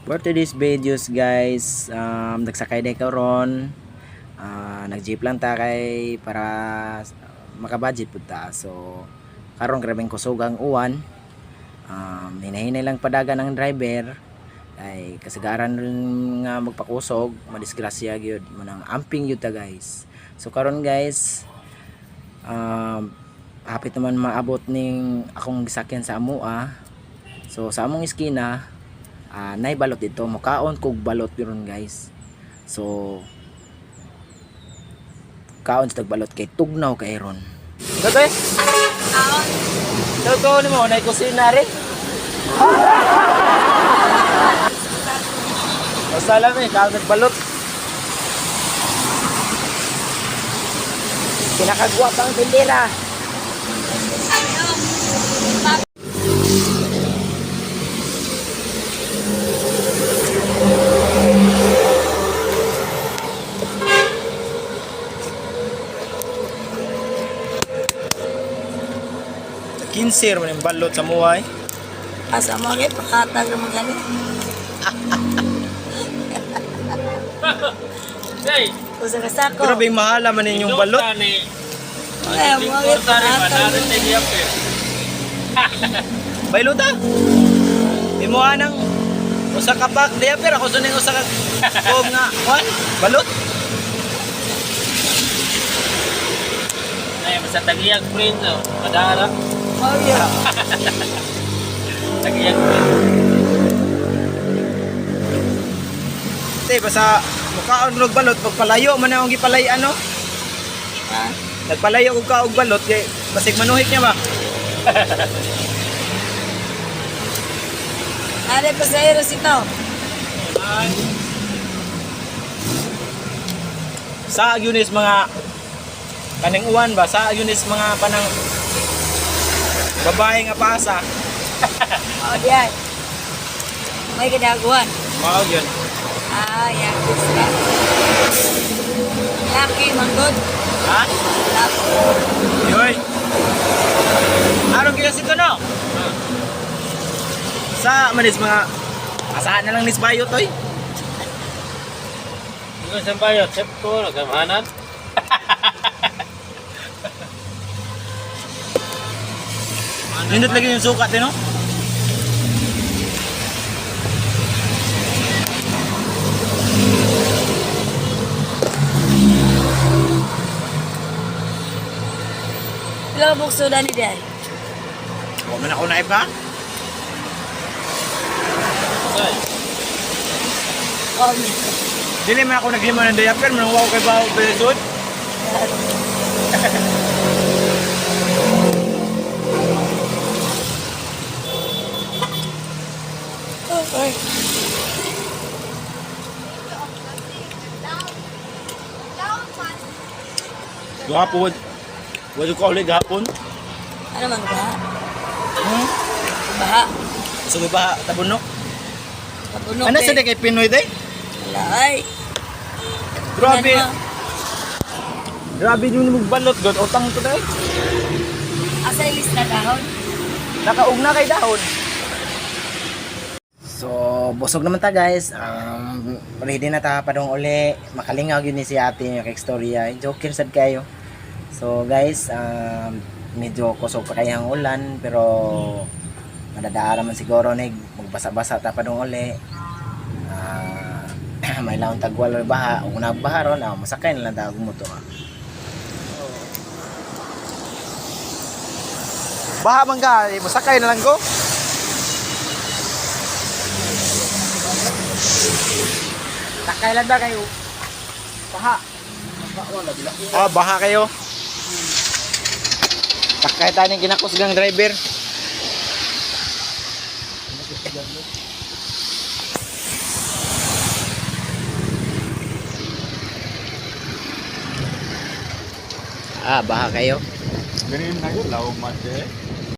For today's videos guys, nagsakay din karon. Nag-jeep lang ta kay para makabudget pud ta. So karon grabeng kusog ang uwan. Hinahinay lang padagan ang driver ay kasagaran nga magpakusog, madisgrasya gyud manang amping gyud ta, guys. So karon guys, hapit naman maabot ning akong gisakyan sa amoa. So sa among iskina, nay balot dito, mukaon kog balot ron, guys. So kaon sa balot kay tugnaw kay ron. Gabi? Totoo nimo nay kusina rin. Basta lang eh, kaon ng balot. Pinakagwapa ang tindera. Kinsir man yung balot sa muhay. Asa mo kay pakatag naman gani. Hey, Usa ka sako. Grabe yung mahala man ninyong balot. Ni, Ay, mo kay pakatag. Bailota. Imuha ng usa ka pack diya pero ako suning usa ka kuom nga kwan balot. Ay, basta tagiyag print oh. Madara. Oh yeah. Tagiyag print. Te basta mukaon og balot pagpalayo man akong gipalay ano. Ha? Nagpalayo og kaog balot kay basig manuhik niya ba. Are pasahero sito. Sa yun is mga kaning uwan ba sa yun is mga panang babae nga paasa. Oh diyan. May kadaguan. Mao yun. Ah, yakis ka. Laki manggod. Ha? Laki. Yoy. Aron gyud sito no? Sa manis mga asaan na lang nis bayo toy. Ingon sa bayot, chef ko, nagamahanan. Nindot lagi yung sukat eh, no? Pila ka bukso dani diay. Huwag man ako na iba. Ay, Oh. Dili man ako naglima ng diaper, manang ko kay bawo besod. Okay. Gahapon. Wala ko ulit gahapon. Ano man ba? Hmm? Baha. So ba tabunok? Tabunok. Ano eh. sa kay Pinoy day? Wala ay. Grabe. Ano? Grabe yung magbalot god utang to day. Asa ilis na dahon? Nakaugna kay dahon. So, busog naman ta, guys. Ready na ta padung uli. Makalingaw yun ni si ate yung kay istorya. Joker sad kayo. So, guys, medyo kusog pa kayo ang ulan pero madadaara man siguro ni magbasa-basa ta padung uli. May laon tagwal or baha. Kung nagbaha ron, masakay na lang ta og motor. Baha man ka, masakay na lang ko. Takay lang ba kayo? Baha. Ah, baha kayo. Takay tayo ng ginakusgang driver. Ah, baha kayo. Ganun na yun, law mate.